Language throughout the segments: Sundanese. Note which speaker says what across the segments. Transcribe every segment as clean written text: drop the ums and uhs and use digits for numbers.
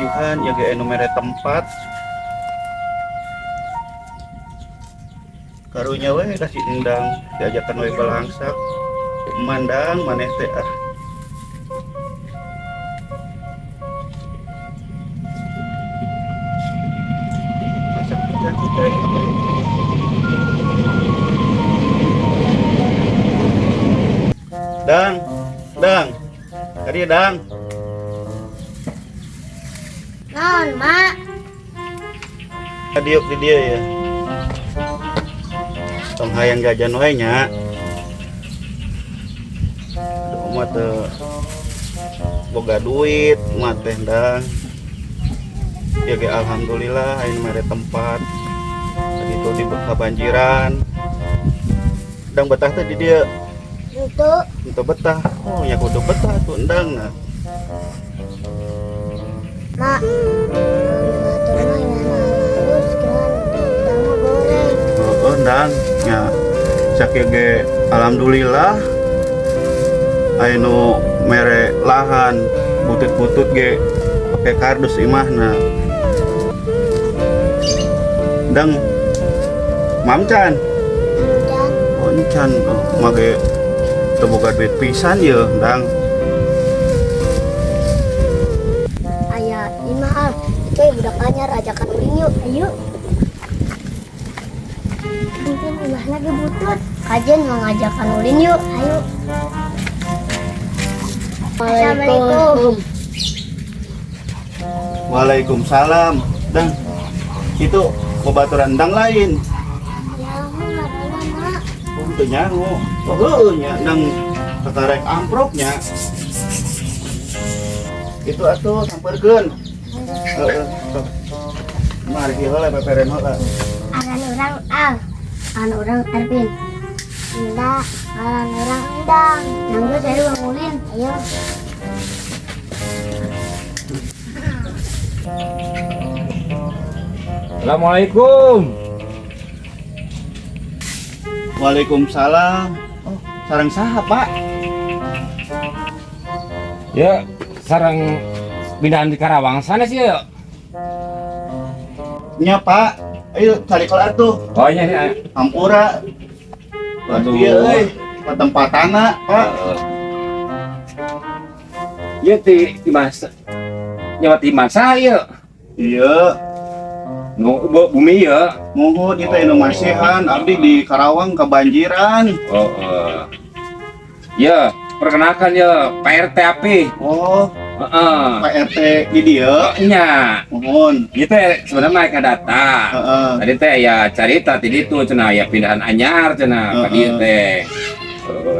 Speaker 1: Juhan ya ge anu mere tempat. Karunya we ka si Endang diajakan we balangsak. Mandang maneh teh ah. Masak cita-cita. Dang, Dang. Tadi Dang.
Speaker 2: Naon, Mak?
Speaker 1: Diuk di dia ya. Tong hayang jajan wae nya. Aduh, mah teu boga duit mah teh, Dang. Ya ge alhamdulillah ayeuna mere tempat. Tadi tuh di kebanjiran. Dang betah teh di dia.
Speaker 2: Itu.
Speaker 1: Untuk betah. Oh, ya kudu betah tuh Endang nah.
Speaker 2: Mak. Atur mah imahna halus kan. Endang mah goreng.
Speaker 1: Oh, Endang nya. Sakieu ge alhamdulillah aya nu mere lahan butut-butut ge pakai kardus imahna. Endang mamcan.
Speaker 2: Encan.
Speaker 1: Oh, encan. Oh, mage teu boga duit pisan ye, Endang.
Speaker 2: Aya imah al. Itu budak anyar ajakan ulin yuk. Ayo. Mungkin imahna ge butut. Kajen mau ngajakan ulin yuk. Ayo. Assalamualaikum.
Speaker 1: Waalaikumsalam. Dang. Itu babaturan Endang lain.
Speaker 2: Ya, ngaranna, Mak.
Speaker 1: Oh, teu nyaho. Oh, heueuh nya Endang kakarek amproknya. Itu atuh sampeurkeun. Heeh, sok. Mari kieu heula peperen heula.
Speaker 2: Aran urang Al. Aran urang Ervin. Indah, aran urang Endang. Nanggu saya bang ulin. Ayo.
Speaker 3: Assalamualaikum.
Speaker 1: Waalaikumsalam. Oh, sareng saha, Pak?
Speaker 3: Ya, sareng pindahan di Karawang sana sih ya.
Speaker 1: Nya, Pak. Ayo cari kelar tuh.
Speaker 3: Oh iya, iya.
Speaker 1: Hampura.
Speaker 3: Aduh.
Speaker 1: Iya euy, patempatana, Pak.
Speaker 3: Iya di masa. Nyawa di masa ya.
Speaker 1: Iya.
Speaker 3: Nu bumi ya.
Speaker 1: Muhun ieu teh nu masihan abdi di Karawang kebanjiran.
Speaker 3: Oh, Ya, perkenalkan ya Pak RT api.
Speaker 1: Oh,
Speaker 3: Heeh.
Speaker 1: Pak RT di dieu.
Speaker 3: Nya.
Speaker 1: Muhun.
Speaker 3: Ieu teh sebenarnya mereka data.
Speaker 1: Heeh.
Speaker 3: Tadi teh ya carita tadi itu cenah ya pindahan anyar cenah ka dieu teh.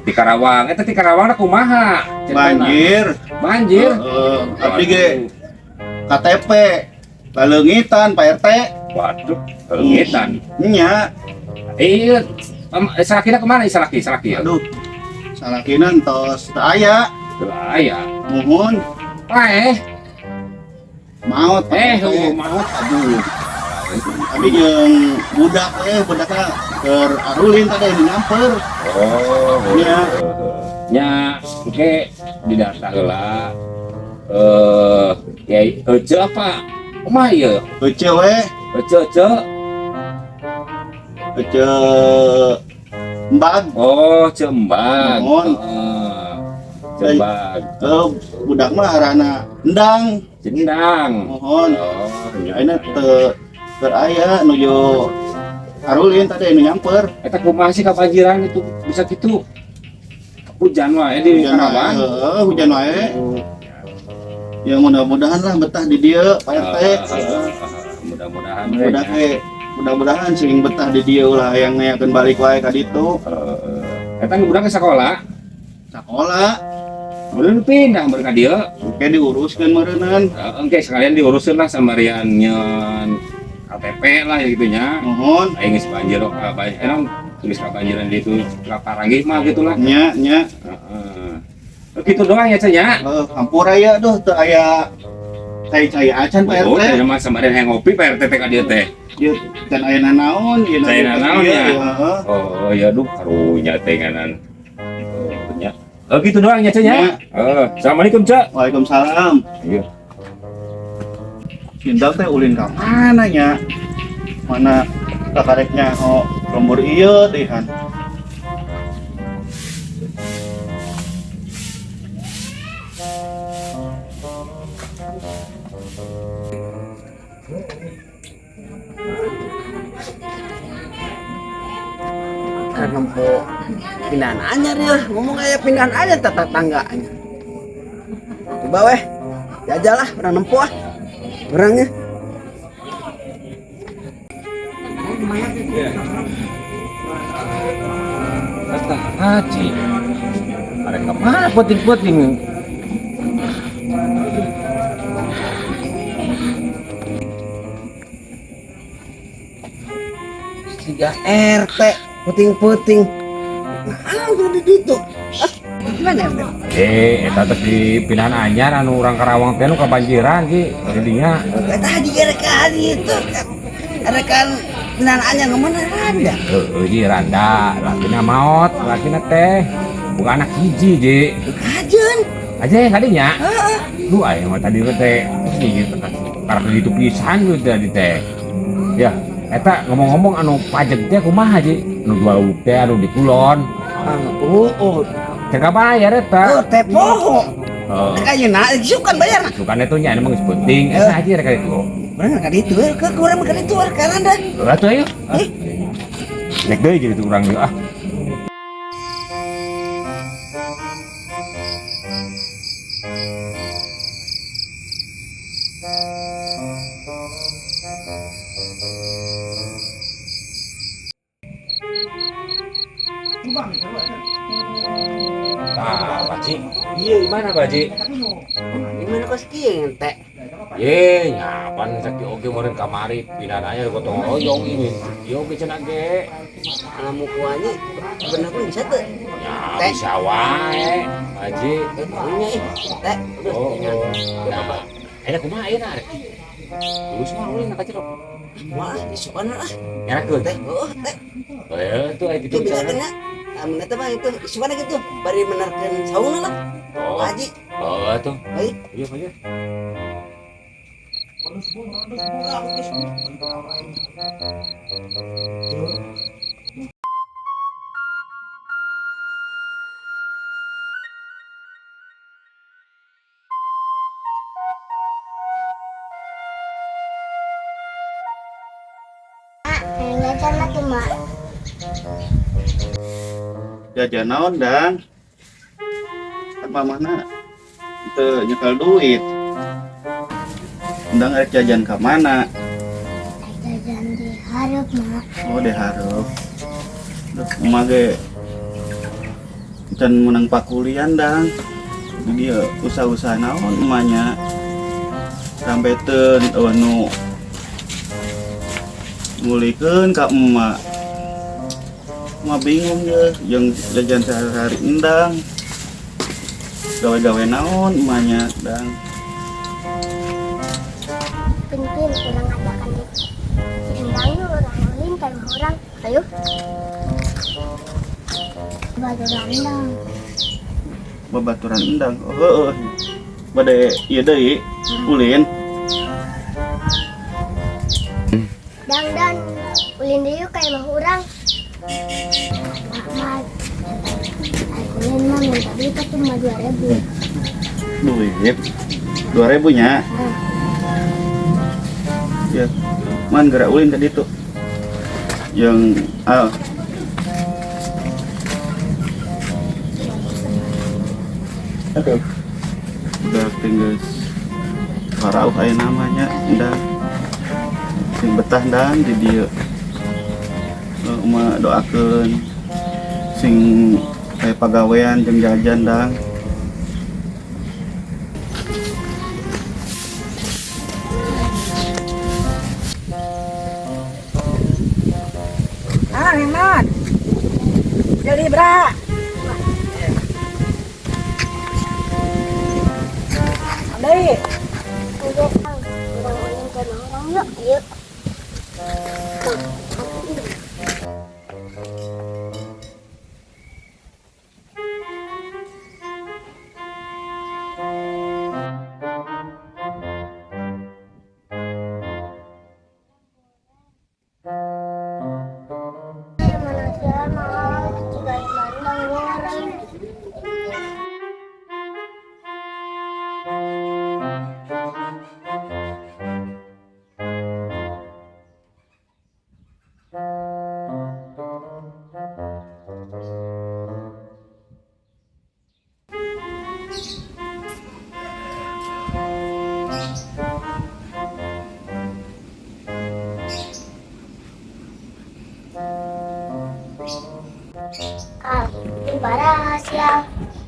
Speaker 3: Di Karawang, eta di Karawang kumaha? Ceritana?
Speaker 1: Banjir.
Speaker 3: Banjir.
Speaker 1: Heeh. Abdi ge KTP laleungitan Pak RT.
Speaker 3: Waduh, leungitan.
Speaker 1: Nya.
Speaker 3: Iya, salakina kemana? Salaki, salaki ya.
Speaker 1: Aduh. Salakina tos teu aya.
Speaker 3: Teu aya.
Speaker 1: Muhun.
Speaker 3: Paeh.
Speaker 1: Maot, Pak RT.
Speaker 3: Oh, maot. Aduh.
Speaker 1: Abi jeung budak budakna keur arulin tadi nu nyamper.
Speaker 3: Oh,
Speaker 1: Nya.
Speaker 3: Nya, engke didata heula. Ya heuceu apa? Kumaha ieu?
Speaker 1: Heuceu we.
Speaker 3: Heuceu, heuceu.
Speaker 1: Heuceu embag.
Speaker 3: Oh, ceu embag.
Speaker 1: Muhun.
Speaker 3: Heeh. Ceu embag.
Speaker 1: Budak mah arana Endang.
Speaker 3: Cendang.
Speaker 1: Muhun.
Speaker 3: Oh, nya.
Speaker 1: Ayeuna teu keur aya nuju arulin tadi nu nyamper.
Speaker 3: Eta kumaha sih kabanjiran itu bisa gitu? Hujan wae di
Speaker 1: Hujan wae,
Speaker 3: Karawang.
Speaker 1: heeh, hujan wae. Ya mudah-mudahan lah betah di dieu Pak RT.
Speaker 3: Mudah-mudahan we,
Speaker 1: Mudah
Speaker 3: nya.
Speaker 1: Mudah-mudahan sing betah di dieu ulah hayang ngayakeun balik wae ka ditu.
Speaker 3: Heeh. Eta budak ke sekolah.
Speaker 1: Sakola.
Speaker 3: Meureun pindah meureun ka dieu.
Speaker 1: Engke diuruskeun meureunnan.
Speaker 3: Heeh, engke sekalian diurusin lah sama rian nyeun KTP lah ya gitu nya.
Speaker 1: Muhun.
Speaker 3: Aing geus banjir ka banjir, geus kabanjiran di itu ka paranggih mah gitulah.
Speaker 1: Nya, nya.
Speaker 3: Heeh. Gitu doang ya, Cennya.
Speaker 1: Heuh, hampura ya duh teu aya cai-cai acan Pak
Speaker 3: Oh,
Speaker 1: RT.
Speaker 3: teh mah samarian hayang ngopi Pak RT teh ka dieu teh.
Speaker 1: Ieu can aya nanaon ieu.
Speaker 3: Can aya nanaon ya.
Speaker 1: Heeh.
Speaker 3: Oh, ya duh karunya teh nganan. Oh, nya. Oh, gitu doang ya, Cennya.
Speaker 1: Nya.
Speaker 3: Heeh. Assalamualaikum, Cak.
Speaker 1: Waalaikumsalam.
Speaker 3: Iya.
Speaker 1: Indang teh ulin ka mana nya? Mana kakareknya ho lembur ieu teh han.
Speaker 4: Karena nempo pindahan anyar ya, ngomong kayak pindahan anyar tetangganya. Coba weh, jajal lah, orang nempo ah, orangnya.
Speaker 3: Kata Haji, ada kemana puting-puting?
Speaker 4: Tiga RT, puting-puting. Nah, udah di situ. Ah, gimana RT?
Speaker 3: Eta teh di pindahan anyar anu urang Karawang teh nu kabanjiran Ji, jadinya.
Speaker 4: Eta haji rekan itu. Rekan pindahan anyar ngomong randa.
Speaker 3: Heeh, Ji randa, lakina maot, lakina teh bukan anak hiji, Ji.
Speaker 4: Kajen.
Speaker 3: Aja yang kadinya.
Speaker 4: Heeh.
Speaker 3: Lu aya mah tadi teh gitu karena gitu pisan lu tadi teh. Ya, eta ngomong-ngomong anu pajak teh kumaha Ji? Anu dua teh anu di kulon.
Speaker 4: Oh, oh.
Speaker 3: Cek bayar eta.
Speaker 4: Oh, teh poho.
Speaker 3: Heeh.
Speaker 4: Ayeuna sukan bayar.
Speaker 3: Sukan itu nya emang geus penting, eta haji rek itu.
Speaker 4: Urang ka ditu, ke urang ka ditu ka randa.
Speaker 3: Atuh ayo. Nek deui jadi urang ieu ah. Tah, Pak Ji. Iya, gimana Pak Ji?
Speaker 4: Gimana kos kieu teh?
Speaker 3: Ye, nyapan sakti oge meureun kamari pindahannya gotong royong ini. Ieu oge cenah ge.
Speaker 4: Alamu kuanya bener pun bisa tuh.
Speaker 3: Ya, bisa wae, Pak Ji.
Speaker 4: Nya ih, teh.
Speaker 3: Oh, nah, enak kumaha ayeuna rek? Lulus mah ulin ka Cilok.
Speaker 4: Wah, isukan lah.
Speaker 3: Nyarakeun
Speaker 4: teh. Oh, teh.
Speaker 3: Eh, tuh aya kitu
Speaker 4: Itu bisa kena. Amun eta mah itu isukan gitu, bari menerkeun sauna lah.
Speaker 3: Oh.
Speaker 4: Pak Haji.
Speaker 3: Oh, tuh.
Speaker 4: Baik.
Speaker 3: Iya, Pak Haji.
Speaker 2: Pengen jajan lah tuh, Mak.
Speaker 1: Jajan naon, Dang? Kan mamahna teu nyekel duit. Endang rek jajan ka mana?
Speaker 2: Rek jajan di hareup, Mak.
Speaker 1: Oh, di hareup. Duh, emak ge can menang pakulian, Dang. Jadi ya, usaha-usaha naon emaknya. Sampai teu eueuh nu ngulikeun ka emak. Emak bingung ya, yang jajan sehari-hari endang. Gawe-gawe naon emaknya, Dang.
Speaker 2: Pin-pin urang ajakan di si Endang yuk, urang ulin ka imah urang. Ayo. Babaturan Endang.
Speaker 1: Babaturan Endang. Oh, heeh. Bade ieu deui ulin.
Speaker 2: Dang, dan ulin deui yuk ka imah urang. Mak, ulin mah minta duit atuh mah 2.000.
Speaker 1: Duit? 2.000 nya?
Speaker 2: Heeh.
Speaker 1: Ya, man gerak ulin tadi tuh. Yang ah. Aduh. Udah tinggal parauh aya namanya, endang. Sing betah dan di dieu. Emak doakeun sing aya pagawean jeung jajan dang.
Speaker 5: Ah, Hemat. Jadi, Bra. Deui.
Speaker 2: Oke, Kang. Urang ulin ka imah urang yuk. Yuk.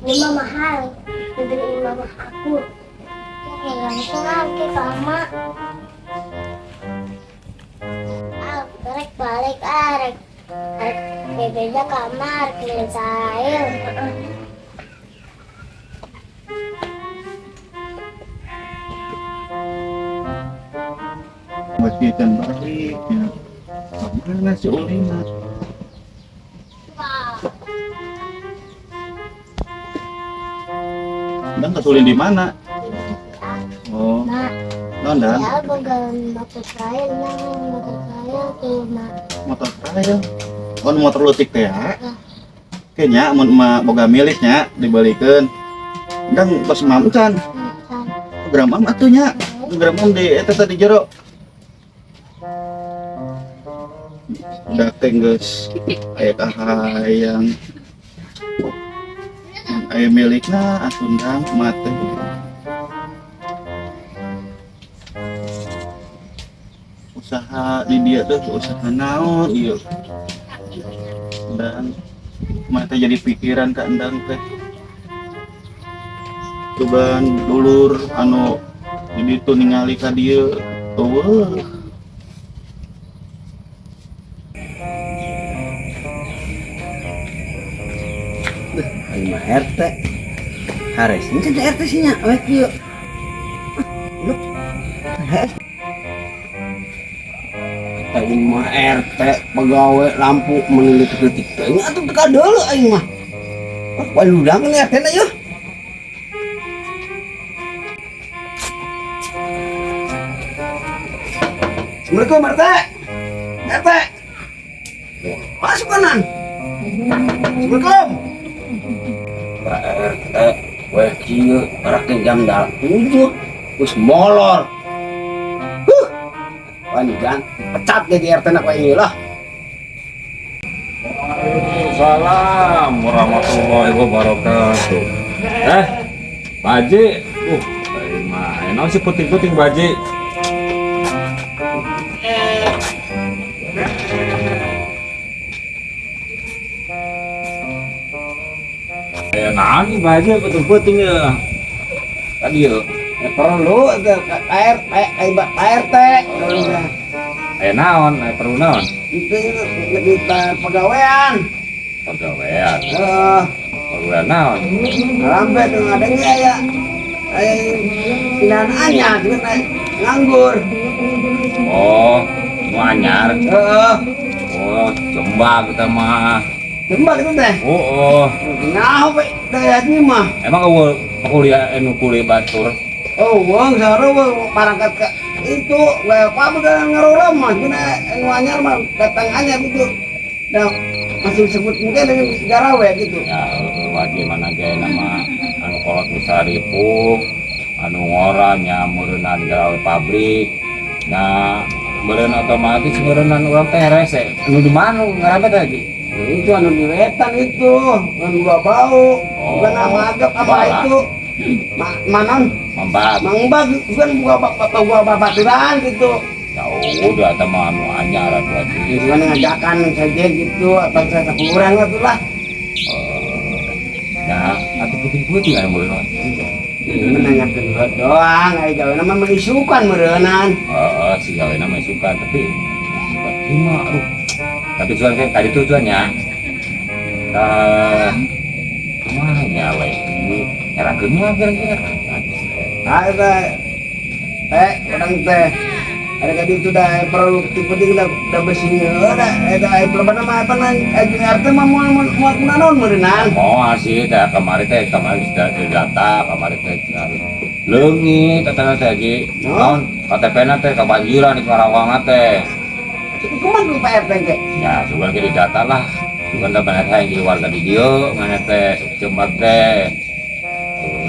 Speaker 2: Ini mah mahal. Dibeliin mama aku. Oke, langsung ke mama. Ah, rek balik ah, rek. Rek bebeja kamar keliling sahil.
Speaker 1: Masih can balik ya. Mana si Ulina? Ndang kesulin di mana? Oh. Non, Dan.
Speaker 2: Ya, boga motor trail, motor trail tuh, Mak.
Speaker 1: Motor trail. Oh, motor leutik teh ya. Kayaknya mun emak boga miliknya dibalikeun. Ndang pas mam can. Program am atuh nya. Program am di eta tadi jero. Udah teh geus aya kahayang. Aya milikna atuh ndang mate. Usaha di dia tuh usaha naon ieu. Dan mata jadi pikiran ka endang teh. Tuban dulur anu di ditu ningali ka dieu eueuh.
Speaker 4: Aing mah RT. Hares, ini kan RT sih nya, weh kieu. Lu. Aing mah RT pegawai lampu meneliti-teliti. Aing atuh teka deuleu aing mah. Wah, ludang nih RT na yeuh. Assalamualaikum RT. RT. Masuk kanan. Assalamualaikum. Pak RT, weh kieu rakeun jam 7 geus molor. Wah, nih pecat jadi RT nak ini lah.
Speaker 3: Waalaikumsalam warahmatullahi wabarakatuh. Pak Haji, mah enak sih puting-puting Pak Haji. Nah, ini Pak Haji puting-puting ya. Tadi ya.
Speaker 4: Ya perlu RT, Pak RT.
Speaker 3: Naon, perlu naon?
Speaker 4: Itu kita pegawaian.
Speaker 3: Pegawaian. Pegawaian naon?
Speaker 4: Sampai tuh ngadengnya ya. Pindahan anyar, nganggur.
Speaker 3: Oh, mau anyar? Oh, jembak kita mah.
Speaker 4: Jembak itu teh?
Speaker 3: Oh.
Speaker 4: Nah, daya ini mah.
Speaker 3: Emang kamu kuliah kuliah batur?
Speaker 4: Oh, wong saru parangkat ke itu, apa udah ngerola mah, cuma anyar mah datang anyar gitu. Nah, masih disebut mungkin dengan garawe gitu.
Speaker 3: Ya, wajib mana ge nama anu kolot bisa ripuh, anu ngora nya meureunnan garawe pabrik. Nah, meureun otomatis meureunnan urang teh rese. Anu di mana ngarabe teh lagi?
Speaker 4: Itu anu di wetan itu, anu gua bau, bukan nama agak apa itu. Manang
Speaker 3: Mambag.
Speaker 4: Mambag bukan gua babaturan gitu.
Speaker 3: Ya udah atau mah anu anyar atuh aja.
Speaker 4: Cuman ngajakan saja gitu, bangsa sakurang atuh lah.
Speaker 3: Nah, atuh putih-putih anu meureun.
Speaker 4: Menanyakeun doang, ai gawena mah meisukan meureunan.
Speaker 3: Heeh, si gawena mah isukan tapi lima aduh. Tapi tujuan kayak tadi tujuannya. Kumaha nya we? Ngerakeun mah kira-kira.
Speaker 4: Ah, orang teh ada tadi itu dah produktif penting dah besi udah ada pelebana mah apa nang RT mah mau mau naon meureunnan.
Speaker 3: Moal sih teh kamari sudah didata kamari teh leungit eta teh Haji. Naon KTP-na teh kabanjiran di Karawang teh.
Speaker 4: Kumaha tuh Pak RT ge?
Speaker 3: Ya, sugan ge didata lah. Sugan da banyak hayang jadi warga di dieu, mana teh cembar teh.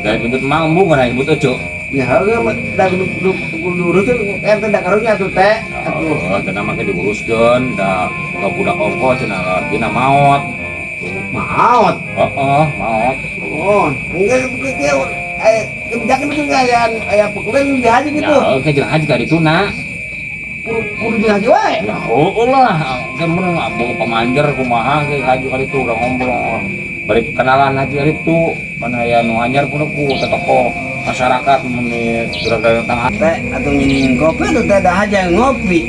Speaker 3: Dari nyebut mambung mana nyebut ojo.
Speaker 4: Ya heueuh da kudu tuh RT da karunya tuh teh.
Speaker 3: Atuh, cenah mah diuruskeun da budak ongko cenah dina maot.
Speaker 4: Maot.
Speaker 3: Heeh, maot.
Speaker 4: Oh, enggak kieu kebijakan itu aya aya pukulan di haji gitu.
Speaker 3: Ya, oke jeung haji ka dituna.
Speaker 4: Kudu jeung haji wae.
Speaker 3: Ya heueuh lah, mun boga pamanjer kumaha ge haji ka ditu urang ngobrol. Bari kenalan Haji Arif tuh mana aya nu anyar kudu ku tokoh masyarakat mun durang tangan.
Speaker 4: Teh atau nyingin kopi atau teh dah aja ngopi.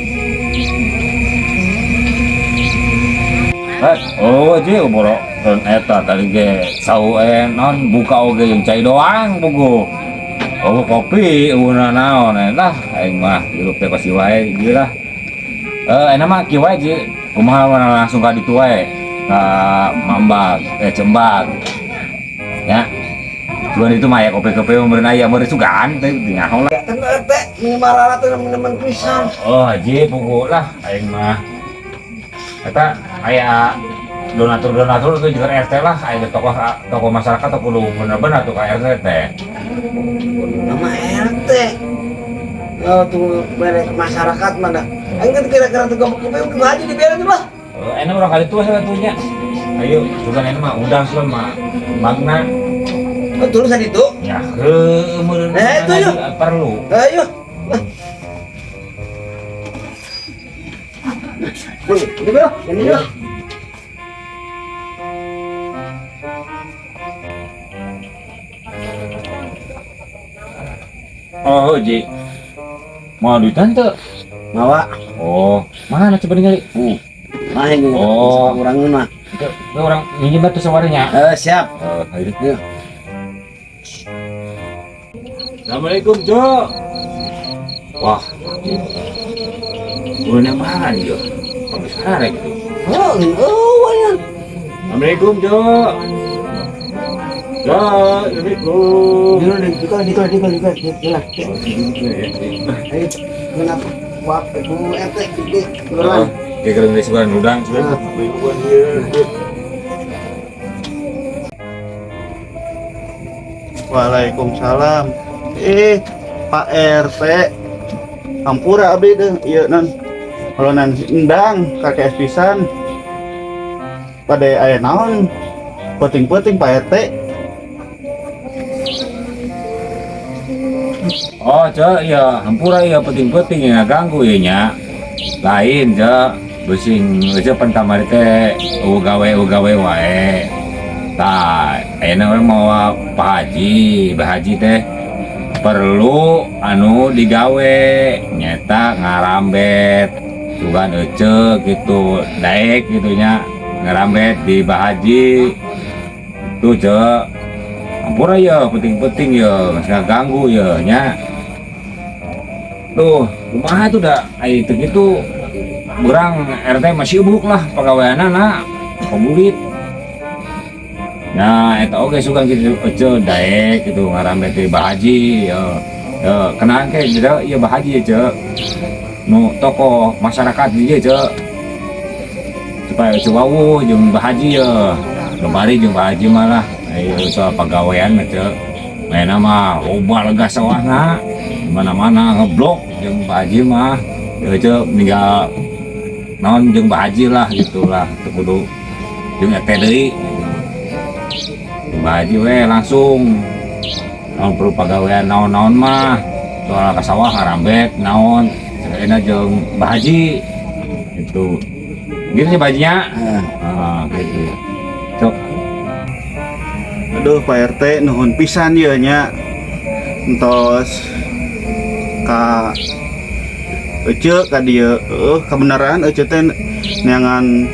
Speaker 3: Oh ji boro eta tadi ge sau non buka oge jeung cai doang buku. Oh kopi una naon lah aing mah hirup teh pasti wae ieu lah. Enak mah kieu wae ji kumaha langsung ka ditu wae ka Mambag Cembag. Ya. Cuman itu mah ya kopi-kopi meureun aya meureun sugan teh nyaho lah.
Speaker 4: Kan teh minimal rata teman pisan.
Speaker 3: Oh ji buku lah aing mah. Eta aya donatur-donatur itu juga RT lah, aya tokoh masyarakat atau kudu bener-bener tuh ka RT teh.
Speaker 4: Nama RT. Oh tuh merek masyarakat mana? Aing kan kira-kira tuh kopi kopi aja dibiarin tuh lah.
Speaker 3: Enak orang kali tua satunya. Ayo, sugan enak mah undang sugan mah magna.
Speaker 4: Oh, terus tadi itu?
Speaker 3: Ya, heueuh meureun.
Speaker 4: Itu yuk.
Speaker 3: Perlu.
Speaker 4: Ayo. Ini bro, ini bro.
Speaker 3: Oh, Ji. Mau duitan tuh?
Speaker 4: Mawa.
Speaker 3: Oh, mana coba ningali?
Speaker 4: Mah ini.
Speaker 3: Oh,
Speaker 4: orang mah.
Speaker 3: Itu orang minjem batu sawarnya.
Speaker 4: Siap.
Speaker 3: Ayo.
Speaker 4: Ayo.
Speaker 3: Assalamualaikum, Jo. Wah. Udah yang mana nih, Jo? Kamu gitu.
Speaker 4: Oh, oh, ya.
Speaker 3: Assalamualaikum, Jo. Jo, assalamualaikum.
Speaker 4: Dulu. Ayo, kenapa? Wah, Bu RT, gede, keluar.
Speaker 3: Kayak keren sebulan udang, sebulan.
Speaker 1: Waalaikumsalam. Pak RT. Ampura abdi deh, ieu non. Kalau nan endang kakek pisan. Pada aya naon? Penting-penting Pak RT.
Speaker 3: Oh, cek, iya, hampura iya penting-penting ya ganggu ya nya. Lain, cek, besing cek pan kamari teh gawe wae. Tah, ayeuna urang mawa Pak Haji, Pak Haji teh perlu anu digawe nyeta ngarambet sugan ece gitu, daek gitu nya ngarambet di Pak Haji. Tuh, cek. Hampura ya penting-penting ya, nggak ganggu ya nya. Tuh, kumaha tuh dah, ai teu kitu urang RT masih sibuk lah pagaweanana, pembulit. Nah, eta oge sugan kitu ece daek gitu ngarambet di Bah Haji ya. Ya, kenalan ke ieu Bah Haji ece. Nu tokoh masyarakat di dieu ece. Supaya ece wawuh jeung Bah Haji ya. Nu bari jeung Bah Haji mah lah. Ayo soal pagawean mah ece. Mainna mah loba lega sawahna. Mana-mana ngeblok jeung Pak Haji mah ya ece ninggal naon jeung Pak Haji lah gitulah teu kudu jeung RT deui gitu. Jeung Pak Haji we langsung naon perlu pagawean naon-naon mah soal ka sawah ngarambet naon saena jeung Pak Haji gitu. Gitu sih Pak Hajinya. Ah gitu. Cok.
Speaker 1: Aduh Pak RT nuhun pisan ieu nya. Entos ka ece ka dieu kebenaran ece teh neangan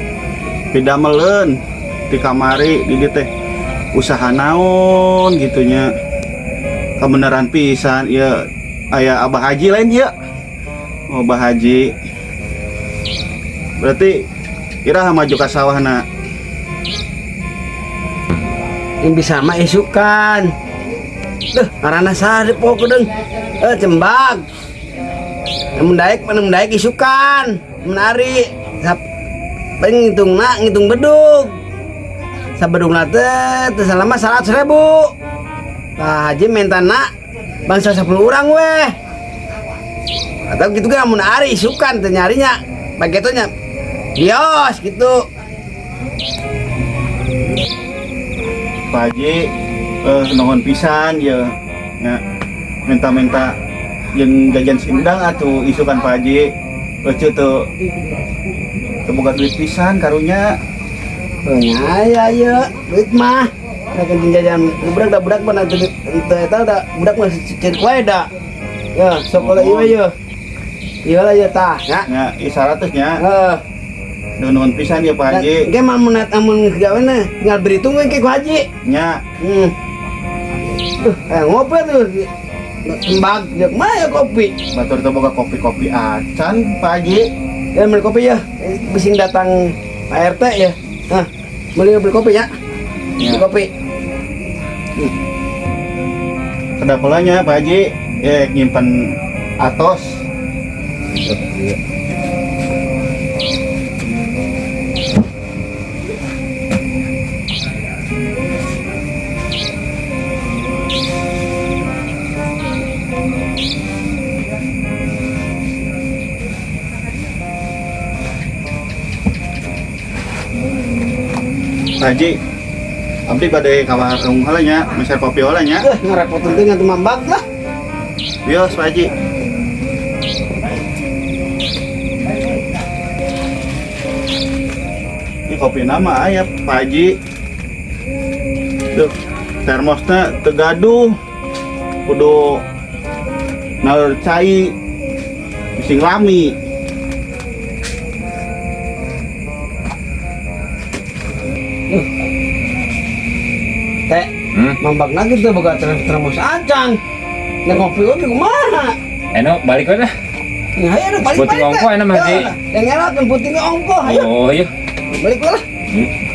Speaker 1: pidameleun ti kamari di dieu teh usaha naon gitunya kebenaran pisan ieu aya Abah Haji lain ieu. Oh Abah Haji berarti iraha maju ka sawahna
Speaker 4: yang bisa mah isukan. Duh, ngaranna saha poho deung. Cembag. Mun daek isukan, mun ari sap paling ngitungna ngitung bedug. Sabedugna teh teu salama 100.000. Tah Haji mentana bangsa 10 urang weh. Atau gitu kan mun ari isukan teh nyarinya bagetonya. Bios gitu.
Speaker 1: Pak Haji nuhun pisan ya. Ya minta-minta jeung jajan sindang atuh isukan Pak Haji. Ece teu boga duit pisan karunya.
Speaker 4: Nya ya ya, duit mah. Rek jeung jajan budak da budak mah teu teu eta da budak mah cicir wae da. Ya, sok kalau ieu ye. Ieu lah ya tah, ya.
Speaker 1: Nya, ieu 100 nya.
Speaker 4: Heeh.
Speaker 1: Nuhun pisan ya Pak Haji.
Speaker 4: Engke mah mun amun gawe na tinggal berhitung we ke ku Haji.
Speaker 1: Nya,
Speaker 4: Hmm. Tuh, ngopi tuh. Tembak jeung mah ya kopi.
Speaker 1: Batur teh boga kopi-kopi acan Pak Haji.
Speaker 4: Ya beli kopi ya. Bising datang Pak RT ya. Nah, beli beli kopi ya.
Speaker 1: Ya.
Speaker 4: Beli kopi.
Speaker 1: Kedapelanya Pak Haji, ya nyimpen atos. Pak Haji, abdi bade ka warung heula nya, meser kopi heula nya.
Speaker 4: Ngerepotin teh ngantu mambak lah.
Speaker 1: Wios Pak Haji. Ini kopi nama aya Pak Haji. Tuh, termosnya teu gaduh. Kudu nalur cai bising lami.
Speaker 4: Teh, mambak lagi tuh boga termos acan. Nah ngopi oge kumaha?
Speaker 3: Eno balik we lah.
Speaker 4: Nah, ayo balik
Speaker 3: Puting
Speaker 4: balik.
Speaker 3: ongko enak mah, Ji.
Speaker 4: Yang enak yang puting ongko, ayo.
Speaker 3: Oh iya.
Speaker 4: Balik lah.
Speaker 3: Hmm.